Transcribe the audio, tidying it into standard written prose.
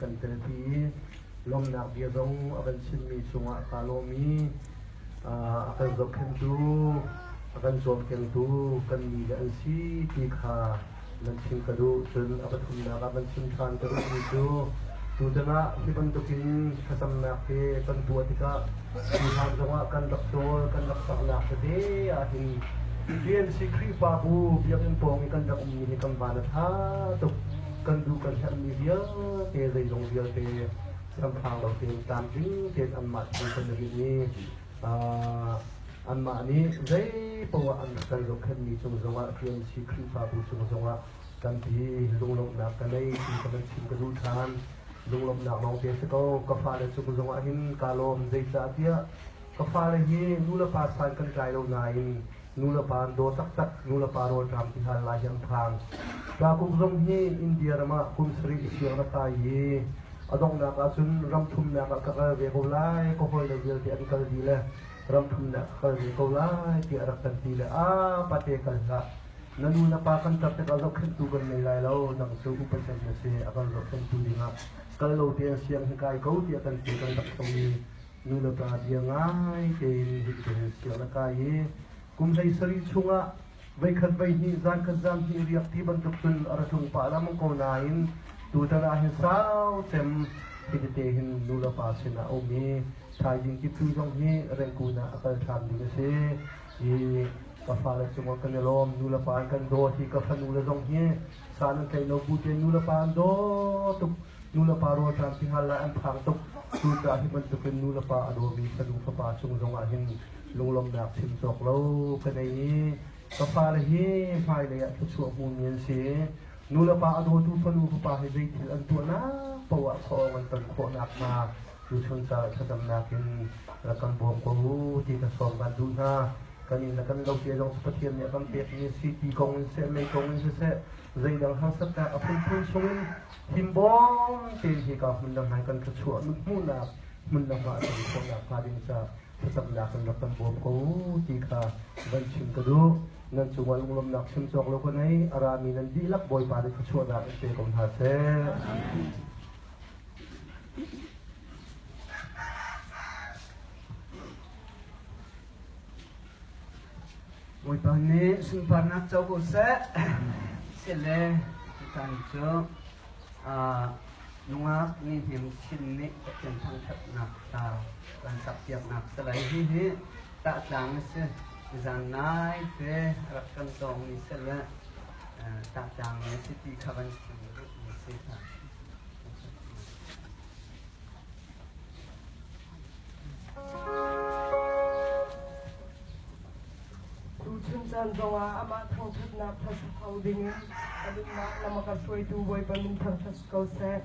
kan telpi i lawmhnak bia zong a kan chimmi cungah kaa lawm i a kan zohkhenhtu, a kan cawmkengtu kan mi le an si ti kha nan chim ka duh. Cun a pathumnak ah van chim ṭhan ka duhmi cu tutan ah hi bantukin thlacamnak te kan tuah tikah tuhlan zongah kan rak cawl, kan rak saknak tete ahhin GMC Khrihfabu biakinn pawng i kan rak ummi hi kan van a ṭha tuk. Kan duh kan herhmi vialte zeizong vialte samphang lo tein tlamtling tein anmah chung kan i rinh i anmah nih zei poah an rak kan zohkhenhmi cung zongah GMC Khrihfabu cung zongah tampi lunglawmhnak ka nei ti ka van chim ka duh ṭhan. Lunglawmhnak lawngte a si ko. Ka fale cung zongah hin kaa lawm. Zeicahtiah ka fale hi nulepa san kan tlai lo nain nulepa an daw taktak. Nulepa rawlṭam ti hal lai hi an phang. Tlakuk zong hi India ram ah kum sarih siang rak kai i a donghnak ahcun ram thumnak ah ka kal ve ko lai, ka hawile vialte an kal dih le ram thumnak ka kal ve ko lai tiah a rak kan ti le a pate kal hlah. Na nu na pa kan tar tikah zohkhenhtu kan ngei lai lo, nang cu upa cem na si, a kan zohkhenhtu dingah kal lo tein siang hi kai ko tiah kan ti kan rak tong i nu le pa bia ngai tein hin siang a kai i kum 17 chungah voikhat voihnih zankhat zanhnih riak ti bantuk cun a ra tlung pah lengmang ko nain tutan ah hin sau cem hi tete hin nu le pa sinah a um i thaizing kitu zong hi Rengkun ah a kal ṭhan ding a si i ka fale cungah kan i lawm nu le pa an kan dawt hi ka fanu le zong hi san an tlaih lo bu te nu le pa an daw tuk nu le pa rawlṭam ti hal lai an phang tuk cucaah hi bantukin nu le pa a dawmi fanu fapa cung zongah hin lunglawmhnak chim cawk lo ka nei i ka fale hi hmailei ah thluachuah hmumi an si nu le pa a dawtu fanu fapa hi zeithil an tuahnak paoh ah khuaawng an ton khawh nakhnga tuchun ca thlacamnak in rak kan bawm ko u ti ka sawm kan duh hna kan inn le kan lo te zong Pathian nih a kan pekmi si ti kong in seh mei kong in siseh zeidang harsatnak a phunphun chungin himbawm tein hika hmun dang hai kan thluachuah hmuhnak hmun dang ah kan khawhnak hnga ding ca thlacamnak in rak kan bawm ko u ti kha van chim ka duh nan cungah lunglawmhnak chim cawk lo ka nei a rami nan dihlak Bawipa nih thluachuahnak in pe ko hna seh. Bawipa nih sunparnak co ko seh. Sile tutan cu nungak ni hnim chin nih Pathian thangṭhatnak hla kan sakpiaknak salai hi hi tahtlang a si. Zan nai te rak kan tawngmi sile tahtlang a si ti kha van chim duhmi si kha. Tuchun caan zongah amah thangṭhatnak hlasa kho dingin a nunnak lam a ka hruaitu Bawipa min thangṭhat si ko seh.